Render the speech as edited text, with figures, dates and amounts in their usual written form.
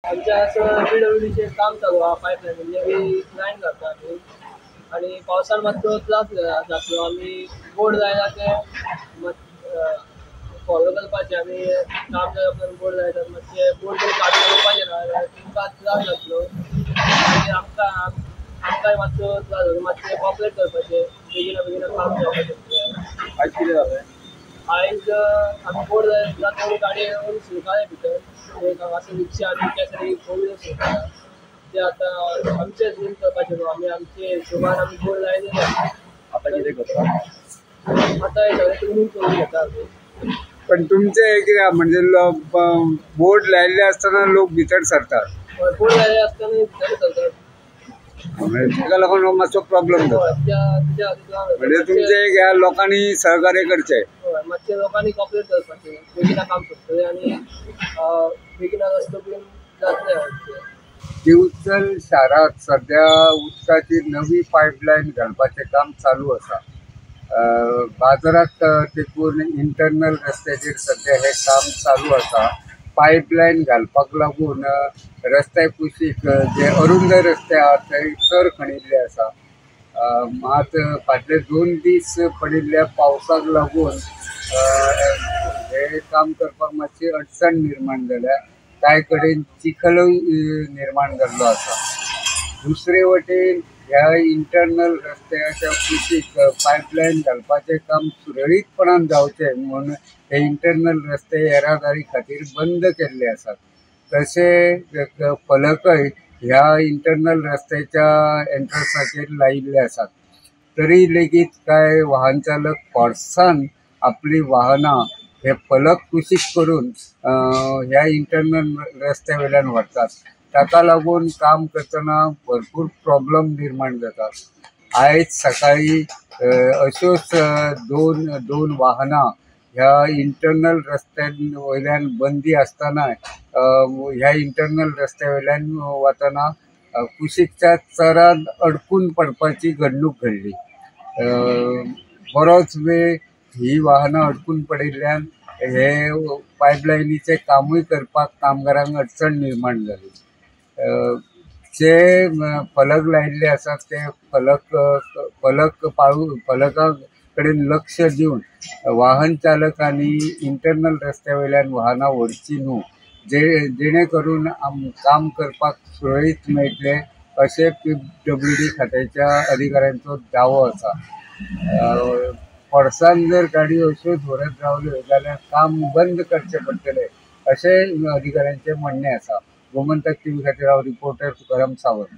आमच्या असं पीडब्ल्यूडीचें काम चालू आहा, पायपलायन म्हणजे आमी लायन घालता आमी आनी पावसान मातसो त्रास जातलो. आमी बोर्ड लायला ते फॉलो करपाचें, आमी काम जाल्या उपरांत बोर्ड लायतात, मातशें बोर्ड जर काडून उडोवपाचें ना जाल्यार तुमकां त्रास जातलो आनी आमकांय मातसो त्रास जातलो. मातशें कॉपरेट करपाचें, बेगिना बेगिना काम जावपाचें. आयज कितें जालें? आयज आमी बोर्ड लायला तेन्ना गाडी येवन शिरकाले भितर, एक हांगासर रिक्षा आनी त्या सायडीक फोर व्हिलर शिरकाला. ते आतां आमचेच बीन करपाचें न्हू, आमी आमचे हिशोबान आमी बोर्ड लायलेले. आतां कितें करता? आतां हे सगळें क्लिनींग करून घेता आमी. पण तुमचे कितें म्हणजे बोर्ड लायिल्ले आसतना लोक भितर सरतात? हय, बोर्ड लायिल्ले आसतना भितर सरतात. म्हणजे ताका लागून हो मातसो प्रॉब्लम जाता. म्हणजे तुमचे ह्या लोकांनी सहकार्य करचें. हय, मातशें लोकांनी कॉपरेट करपाचें, बेगिना काम सोंपतलें आनी बेगिना रस्तो बीन जातलें आमचें. दिवचल शारांत सद्या उदकाची नवी पायपलायन घालपाचें काम चालू आसा. बाजाराक तेकून इंटरनल रस्त्याचेर सद्या हें काम चालू आसा. पायपलायन घालपाक लागून रस्त्या कुशीक जे अरुंद रस्ते आहात ते चर खणिल्ले आसा. मात फाटले 2 दीस पडिल्ल्या पावसाक लागून हे काम करपाक मातशी अडचण निर्माण जाल्या. कांय कडेन चिखलूय निर्माण जाल्लो आसा. दुसरे वटेन ह्या इंटरनल रस्त्याच्या कुशीक पायपलायन घालपाचें काम सुरळीतपणान जावचें म्हूण हे इंटरनल रस्ते येरादारी खातीर बंद केल्ले आसात. तशें फलकय ह्या इंटरनल रस्त्याच्या एंट्रन्साचेर लायिल्ले आसात. तरी लेगीत कांय वाहन चालक फोर्सान आपली वाहनां हे फलक कुशीक करून ह्या इंटरनल रस्त्या वयल्यान व्हरतात. ताका लागून काम करतना भरपूर प्रॉब्लम निर्माण जातात. आयज सकाळी अश्योच दोन वाहनां ह्या इंटरनल रस्त्या वयल्यान बंदी आसतना ह्या इंटरनल रस्त्या वयल्यान वतना कुशीकच्या चरान अडकून पडपाची घडणूक घडली. बरोच वेळ ही वाहनां अडकून पडिल्ल्यान हे पायपलायनीचें कामूय करपाक कामगारांक अडचण निर्माण जाली. जे फलक लायिल्ले आसात ते फलक पाळू फलका कडेन लक्ष दिवन वाहन चालकांनी इंटरनल रस्त्या वयल्यान वाहनां व्हरचीं न्हू, जेणे करून काम करपाक सुरळीत मेळटलें अशें पीडब्ल्यूडी खात्याच्या अधिकाऱ्यांचो दावो आसा. फोर्सान जर गाडी अश्योच व्हरत रावल्यो जाल्यार काम बंद करचें पडटलें अशें अधिकाऱ्यांचें म्हणणें आसा. गोमंतक टीव्ही खातीर हांव रिपोर्टर तुकाराम सावंत.